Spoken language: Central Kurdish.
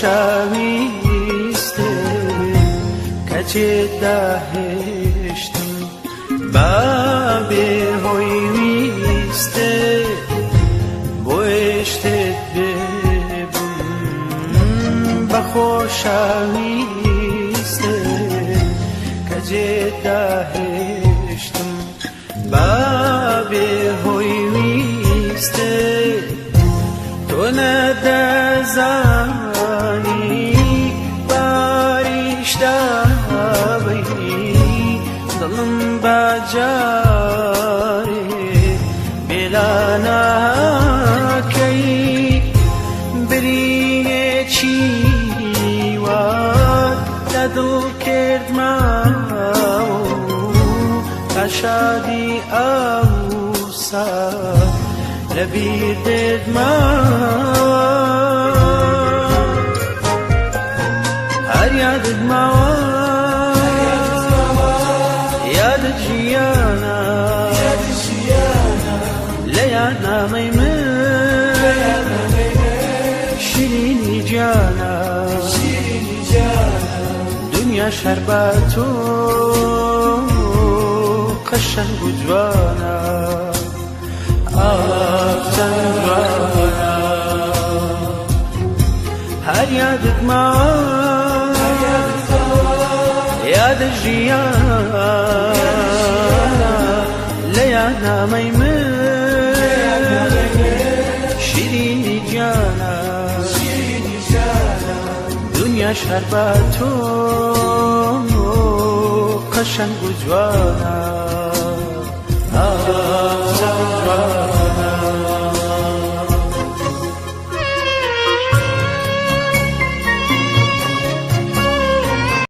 خۆشەویستێ کە جێدا هێشتم با بێ هۆی ویستێ بۆ شتێت بێبم بە خۆشەویستێ کە جێدا هێشتم با بێ هۆی ویستێ تۆ نەدەزانی باریش دابەی دڵم بەجارێ بێلا ناکەی برینێکی وات لە دڵ کردماوە تا شادی ئەوسا لەبیر دێتماوە هەر یادت ماوە یادت ژیانە لە یادنامەی من شیرینی گیانە دنیا شەربەت و قەشەنگ و جوانە ئاخ چەند جوانە هەر یادت ماوە یادت ژیانە لە یادنامەی من شیرینی گیانە دنیاش هەر بە تۆ قەشەنگ و جوانە ئاخ چەند جوانە.